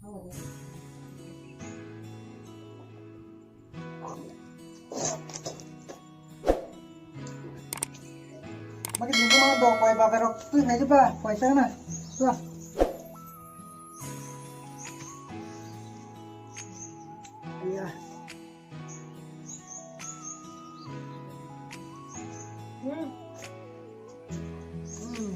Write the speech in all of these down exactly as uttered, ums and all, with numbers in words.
Magi dungku mana dok koi bagar rok tui nai ba koi sana. Wah. Iya. Hmm. Hmm.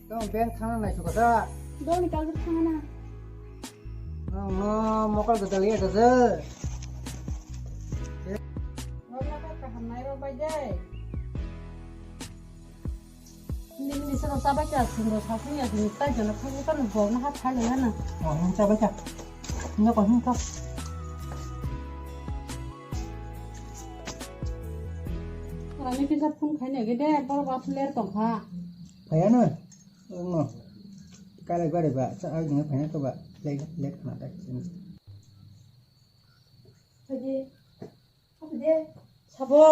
Tong bank thangna naisuk kha da? Dol ni kalbwk thangna. Ang no mokol gada liya da je. Wala ka kaham nai rok bai dai. Nini sero sabai cha sungro sasung ya sini tai jana phai kan bol na hat phai lena na. Oh, nang sabai cha. Nyo ko hung thok. Ani kisa phone khai ne ge de, bor ba ler tong kha. Phai ano. Ngo. Kale bare ba, sa ai ngi phai na to ba. Lek lek na ta. Phai de. Phai de. Sabo.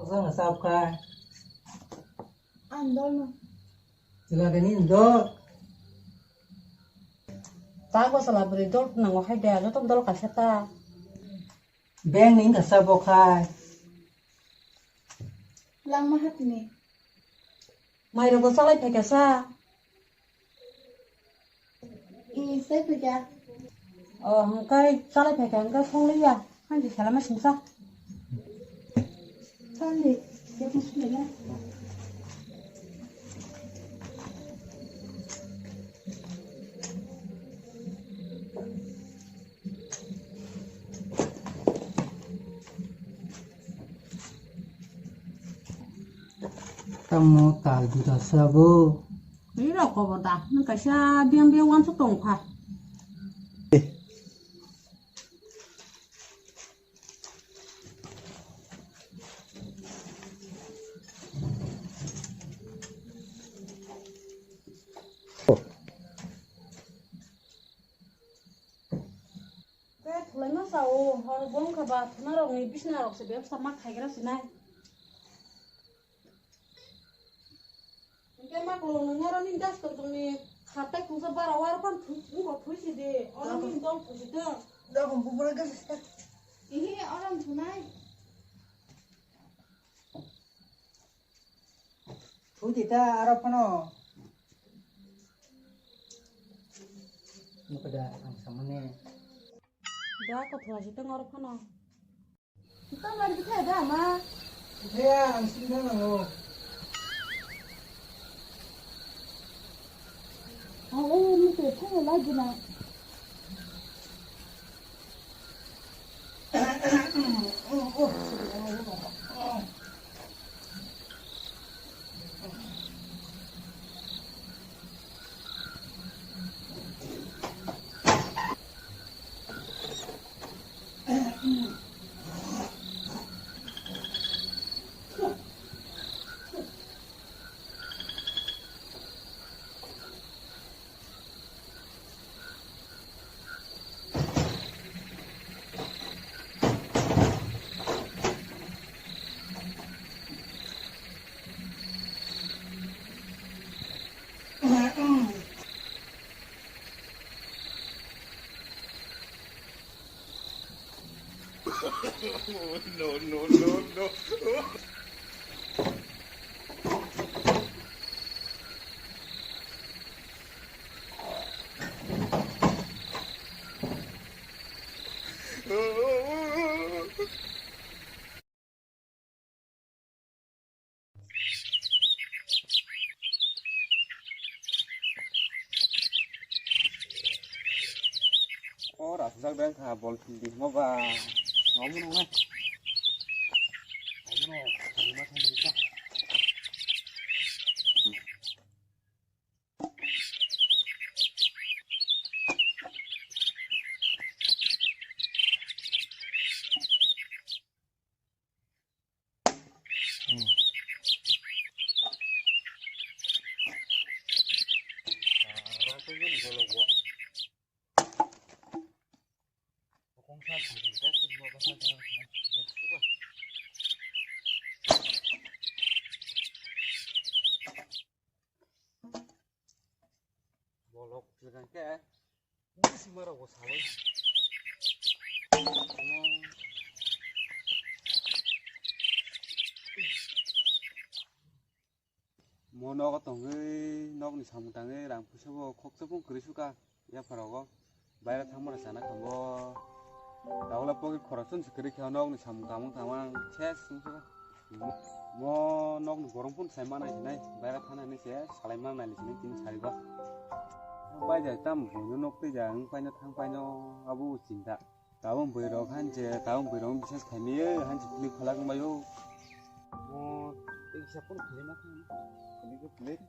Asa na sab kha. Ang dol no. Sila deni dol. Ta ko sala beri dol nango hai de, joto dol kaisa ta. Beng ni wngkha sa bo khai. Langma hatini. Mai rok bo chalai phaikha sa. I, sai phaikha. Oh, hwnkhe chalai phaikha hwnkhe songli ya. Hanji salama singsa. Songli, ya songli ya. Tamo tal juda sabo. Ri rok kobo da, nang kaisa biang biang wansu tong kha. Khe thulaima sa o, hor bo wngkha ba, thuna rok ni bisna rok se bebsa ma khaigra sinai. Hingke ma kolong nung aro ni das tok tong ni khatai khungsa bara waro pan thui, wngkha thui si de, oro ni dol thui si thung. Dol hum bubura gas. Ihi, oro thunai. Phuti ta aro phano. Nukada ang samane. Da ko thwa si tong aro phano. Kita mari kita da ma. Thaya ang sini nango. Ang o ni te thaya lagi na. No, no, no, no. O rasijak beng kha bol phildi himo ba. Omono nai. Omono, omono, omono. Bolok hwnkhe, bisi mara bo sabai. Mo nogo tongwi, nokni samung tangwi, rang puisa bo khoksa phung kwrwi suka yapharogo. Baira thangmani sana khambo. Tabukla pocket khoroksa se kwrwi kha, nokni samung tamung tangmani ses wngkha. Mo nokni borok phone sai mana hinai, baira thana hinai se salai mana nai hinai tini sarigo. Bai jai tam buino nok tei ja wng paino thang paino abo chinta. Tabuk bwrwi rok hanse, tabuk bwrwi rok bisas khaimio hanse click khalak wngbaio. Mo tei kisa phone khwlai ma thang. Click kho click.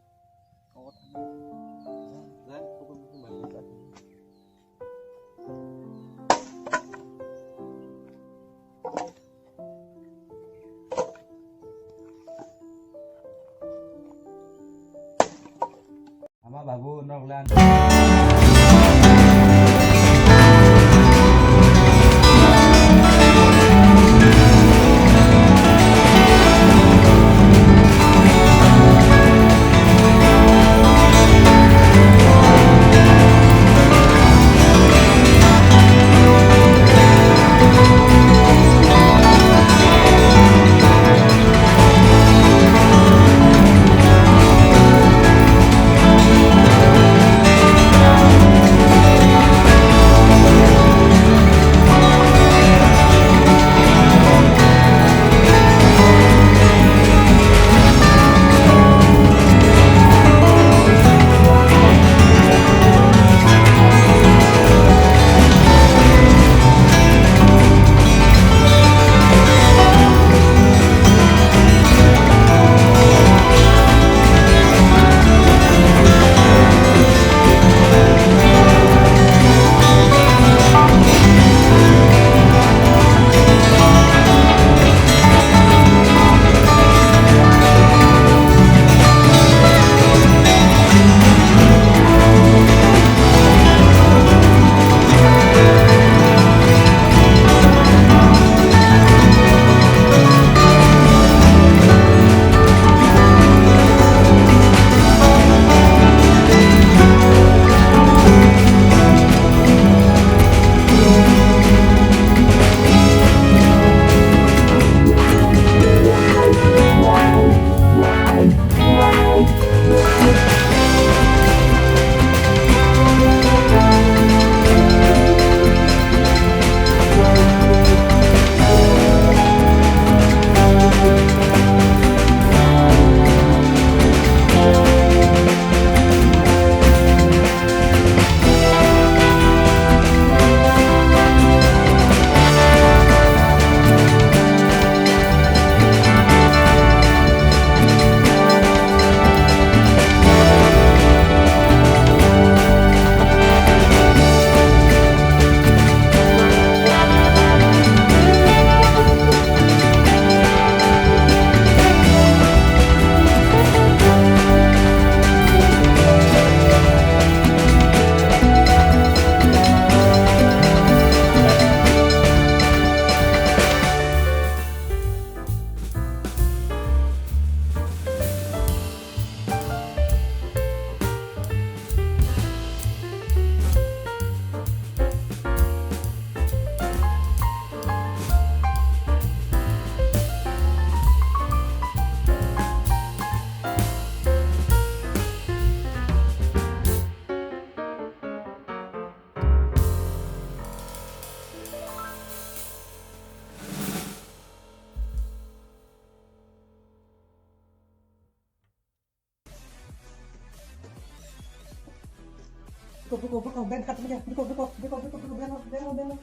Ama babu, nok lan. Buko, buko, buko, bag khat, buko, buko, buko, belo, belo, belo.